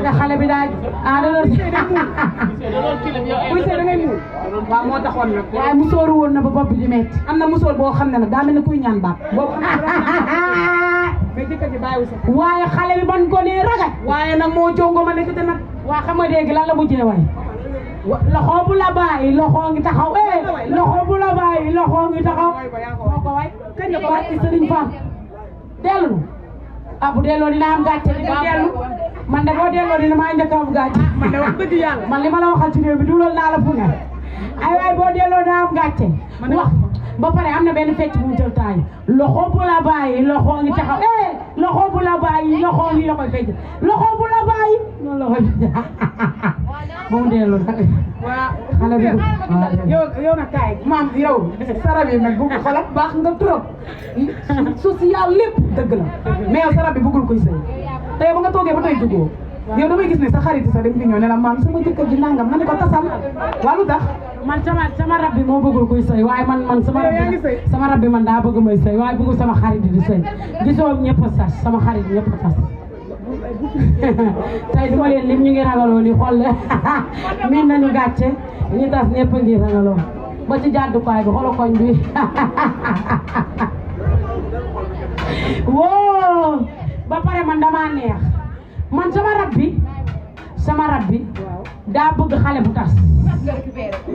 que xale bi daal ah da doon kuy sëy da ngay muur waaw moo taxoon nag waaye musóoru woon na ba bopp bi di metti am na musóor boo xam ne nag daa mel ni kuy ñaan baat boobu mais jëkkër ji bàyyiwu sa waaye xale bi ban ko nee ragal waaye nag moo jongo ma nekk te nag waa xam nga dégg lan la mujjee way loxo bu la bàyyi loxo ngi taxaw loxo bu la bàyyi loxo ngi taxaw moo ko way kañ la ko way Sëriñ Fall dellu ah bu delloo dina am gàcce dina dellu man de boo delloo dina maa njëkk a am gàcce man de wax dëgg yàlla man li ma la waxal ci réew bi dugalal naa la fu ne ay waay boo delloo dina am gàcce wax ba pare am na benn fecc bu mu jël taay loxo bu la bàyyi loxo ngi taxaw loxo bu la bàyyi loxo ngi la koy fecc loxo bu la bàyyi noonu la koy moom delloo nag waaw xale bi yow nag kaay maam yow sarab yi nag bu xoolal baax nga trop social lépp dëgg la mais yow sarab bi bëggul koy sëy te yow ba nga toogee ba tey jugoo yow damay gis ne sa xarit sax dañ fi ñëw ne la maam sama jëkkër ji nangam na ne ko tasal waa lu tax man sama rab bi moo bëggul kuy sëy waaye man sama rab bi man daa bëgg may sëy waaye bëggul sama xarit di sëy gisoo ñëpp a sas sama xarit ñëpp a tas tey duma leen lim ñu ngi ragaloo ni xool miin nañu gàcce ñi tas ñëpp a ngi ragaloo ba ci jàddukaay bi xoolal koñ bi woo ba pare man damaa neex man sama rab bi daa bëgg xale bu tas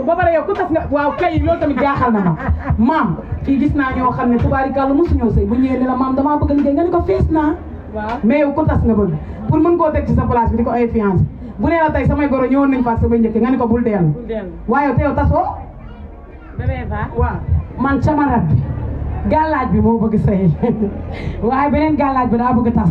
ba pare yow ku tas nga waaw kay loolu tamit jaaxal na ma maam fii gis naa ñoo xam ne tubaarikàlla mosuñoo sëy bu ñëwee ne la maam damaa bëgg liggéey nga ne ko fees naa waaw mais yow ku tas nga bëgg pour mën koo teg ci sa place bi di ko ay fiancé bu nee la tey samay goro ñëwoon nañ faat samay njëkk nga ne ko bul dellu waaye te yow tasoo waaw man sama rab bi gàllaaj bi moo bëgg sëy waaye beneen gàllaaj bi daa bëgg tas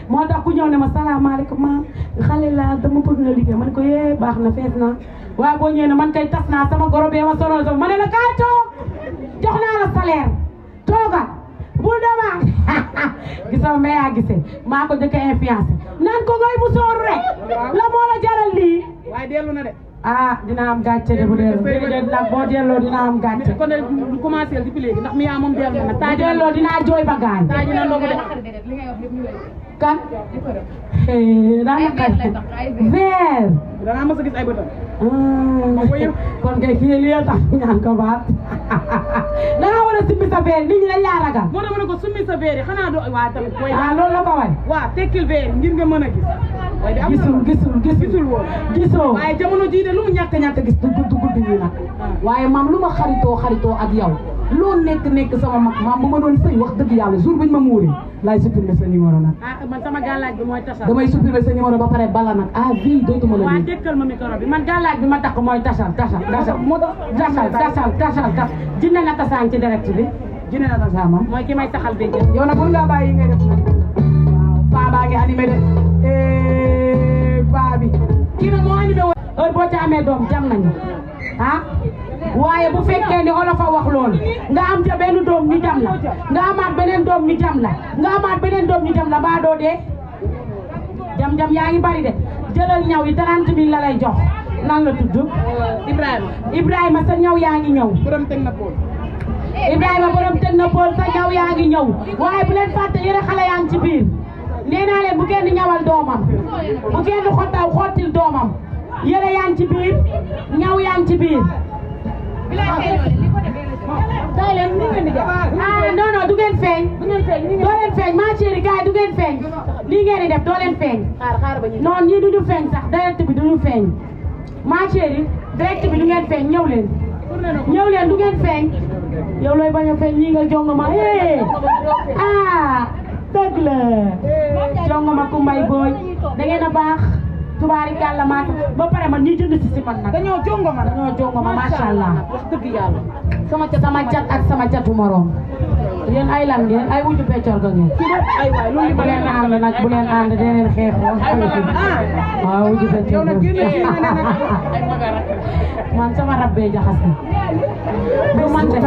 moo tax ku ñëw ne ma salaamaaleykum maam xale laa dama bëgg nga liggéey ma ne ko yee baax na fees naa waaye boo ñëwee ne man kay tas naa sama goro bee ma sonal sama ma ne la kaay toog jox naa la salaire tooga bul demaat gisoo mais yaa gisee maa ko jëkk influencé naan ko ngay bu sooru rek la moo la jaral lii waaye dellu na de ah dina am gàcce de bu dellu déedéet nag boo delloo dina am gàcce kon nag du commencé depuis léegi ndax mi yaa moom dellu na bu delloo dinaa jooy ba gaañ taaji na ndogu de kan daanaka vert dangaa mës a gis ay bëtam kon kay kii li tax ñaan ko baat dangaa war a simmi sa verre nit ñi dañ laa ragal moo tax ma ne ko summi sa verre xanaa do waa tamit koy loolu la ko way waaw tekkil verre ngir nga mën a gis waaye de am gisul woon gisoo waaye jamono jii de lu mu ñàkk gis dugg yi nag waaye maam lu ma xaritoo ak yow loo nekk sama mag maam bu ma doon sëy wax dëgg yàlla jour buñ ma muuree laay supprimer sa numéro nag man sama gàllaaj bi mooy tasal damay supprimer sa numéro ba pare bala nag vie dootuma la waa dëkkal ma micro bi man gàllaaj bi ma takk mooy tasal moo tasal jinne na tasaan ci direct bi jinne na tasaan moom mooy ki may taxal bi yow nag bul ngaa bàyyi yi ngay def nag waaw paa baa ngi animé de paa bi kii nag moo animé woon heure boo ci amee doom jam nañu waaye bu fekkee ni olof a wax loolu nga am ca benn doom ñu jam la nga amaat beneen doom ñu jam la nga amaat beneen doom ñu jam la baa doo dee jam yaa ngi bari de jëlal ñaw yi 30 000 la lay jox nan la tudd Ibrahima sa ñaw yaa ngi ñëw borom Technopole Ibrahima borom Technopole sa ñaw yaa ngi ñëw waaye bu leen fàtte yére xale yaa ngi ci biir nee naa leen bu kenn ñawal doomam bu kenn xottil doomam yére yaa ngi ci biir ñaw yaa ngi ci biir day leen ni ngeen di def non du ngeen feeñ doo leen feeñ ma chérie gars yi du ngeen feeñ lii ngeen di def doo leen feeñ non ñii duñu feeñ sax direct bi duñu feeñ ma chérie direct bi du ngeen feeñ ñëw leen du ngeen feeñ yow looy bañ a feeñ ñii nga jongoma dëgg la jongoma ku mbay booy da ngeen a baax tubaarikàlla maa ba pare man ñi jënd si man nag dañoo jongoma macha allah wax dëgg yàlla sama cat ak sama catu morom yéen ay lan ngeen ay wuju peccor ga ngeen ay waay loolu bu leen ànd nag bu leen ànd dee leen xeex waaw wuju peccor man sama rabbee jaxas na du man de